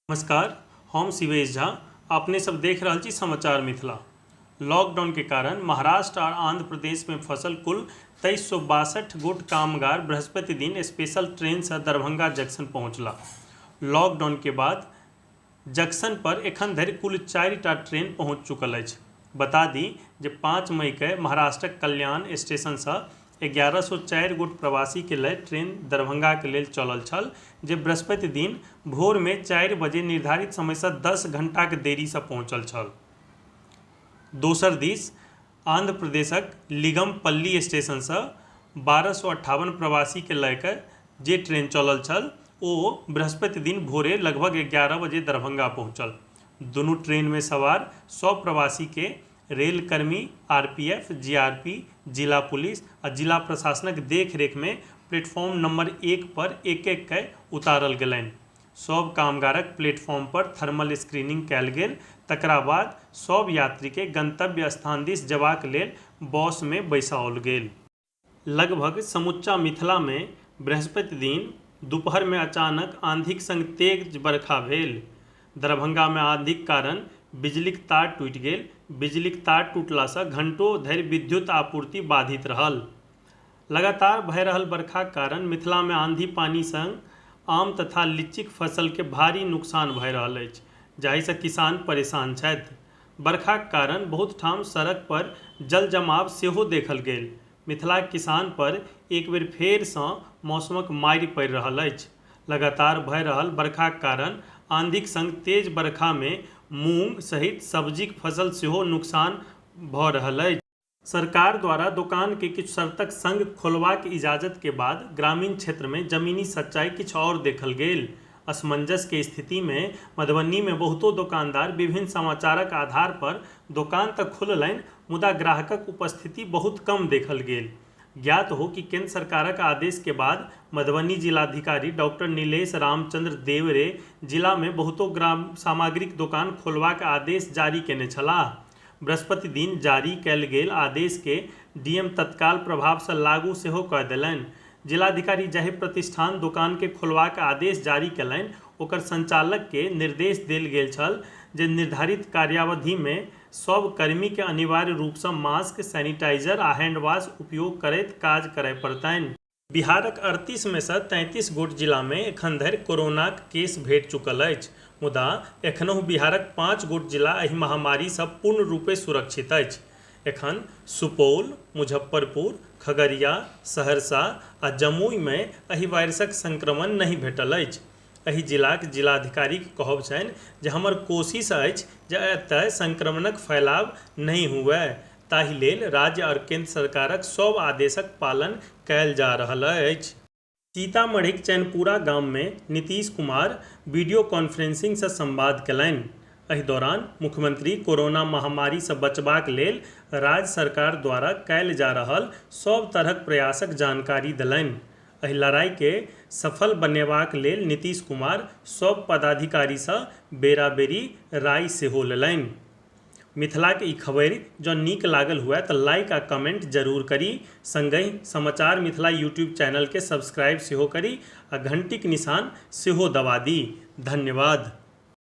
नमस्कार, हम शिवेश झा, अपने सब देख रहल छी समाचार मिथिला। लॉकडाउन के कारण महाराष्ट्र और आंध्र प्रदेश में फसल कुल 2362 गोट कामगार बृहस्पति दिन स्पेशल ट्रेन से दरभंगा जंक्शन पहुंचला। लॉकडाउन के बाद जंक्शन पर एखन धरि कुल 4टा ट्रेन पहुंच चुकल अछि। बता दी जे 5 मई के महाराष्ट्रक कल्याण स्टेशन से 1104 गोट प्रवासी के लय ट्रेन दरभंगा के लेल चलल छल, जे बृहस्पति दिन भोर में 4 बजे निर्धारित समय से 10 घंटा के देरी से पहुंचल छल। दोसर दिस आंध्र प्रदेशक लिगमपल्ली स्टेशन से 1258 प्रवासी के लय के जे ट्रेन चलल छल ओ बृहस्पति दिन भोरे लगभग 11 बजे दरभंगा पहुंचल। दुनू ट्रेन में सवार 100 प्रवासी के रेलकर्मी, आरपीएफ, जीआरपी, जिला पुलिस आ जिला प्रशासनक देखरेख में प्लेटफॉर्म नंबर 1 पर एक एक के उतारल गेलनि। सब कामगारक प्लेटफॉर्म पर थर्मल स्क्रीनिंग कयल गेल, तकरा बाद सब यात्री के गंतव्य स्थान दिस जबाक लेल बस में बैसाओल गेल। लगभग समुच्चा मिथिला में बृहस्पति दिन दोपहर में अचानक आंधीक संग तेज बरखा भेल। दरभंगा में आंधीक कारण बिजलीक तार टूटि गेल। बिजलीक तार टूटलासँ घंटो धरि विद्युत आपूर्ति बाधित रहल। लगातार भए रहल बरखाक कारण मिथिला में आंधी पानी संग आम तथा लीचीक फसल के भारी नुकसान भए रहल अछि, जाहिसँ किसान परेशान छथि। बरखाक कारण बहुत ठाम सड़क पर जल जमाव सेहो देखल गेल। मिथिलाक किसान पर एक बेर फेरसँ मौसमक मारि पड़ि रहल अछि। लगातार भए रहल बरखाक कारण आंधीक संग तेज बरखा में मूंग सहित सब्जीक फसल सेहो नुकसान भऽ रहल अछि। सरकार द्वारा दोकान के किछु शर्तक संग खोलबाक इजाजत के बाद ग्रामीण क्षेत्र में जमीनी सच्चाई किछु आओर देखल गेल। असमंजस के स्थिति में मधुबनी में बहुतो दोकानदार विभिन्न समाचारक आधार पर दोकान तऽ खोललनि, मुदा ग्राहकक उपस्थिति बहुत कम देखल गेल। ज्ञात हो कि केंद्र सरकारक आदेश के बाद मधुबनी जिलाधिकारी डॉक्टर नीलेश रामचंद्र देवरे जिला में बहुतो ग्राम सामग्रीक दोकान खोलबाक आदेश जारी केने छलाह। बृहस्पति दिन जारी कयल गेल आदेश के डीएम तत्काल प्रभाव से लागू सेहो कय देलनि। जिलाधिकारी जाहि प्रतिष्ठान दोकान के खोलबाक आदेश जारी केलनि, ओकर संचालक के निर्देश देल गेल छल जे निर्धारित कार्यावधि में सब कर्मी के अनिवार्य रूप से मास्क, सैनिटाइजर आ हैंडवाश उपयोग करैत काज करय पड़तनि। बिहारक 38 मे सँ 33 गोट जिला मे एखन धरि कोरोनाक केस भेटि चुकल अछि, मुदा एखनहुँ बिहारक 5 गोट जिला एहि महामारी सँ पूर्ण रूपे सुरक्षित अछि। एखन सुपौल, मुजफ्फरपुर, खगड़िया, सहरसा आ जमुई मे एहि वायरसक संक्रमण नहि भेटल अछि। एहि जिलाक जिलाधिकारीक कहब छनि जे हमर कोशिश अछि जे एतय संक्रमणक फैलाव नहि हुए, ताहि लेल राज्य आओर केंद्र सरकारक सब आदेशक पालन कयल जा रहल अछि। सीतामढ़ीक चैनपुरा गाम मे नीतीश कुमार वीडियो कॉन्फ्रेंसिंग सँ संवाद केलनि। एहि दौरान मुख्यमंत्री कोरोना महामारी सँ बचबाक लेल राज्य सरकार द्वारा कयल जा रहल सब तरहक प्रयासक जानकारी देलनि। एहि लड़ाई के सफल बनेबाक लेल नीतीश कुमार सब पदाधिकारी सँ बेरा-बेरी राय सेहो लेलनि। मिथिलाक ई खबरि जँ नीक लागल हुए तऽ लाइक आ कमेंट जरूर करी, संगहि समाचार मिथिला यूट्यूब चैनल के सब्सक्राइब सेहो करी आ घंटीक निशान सेहो दबा दी। धन्यवाद।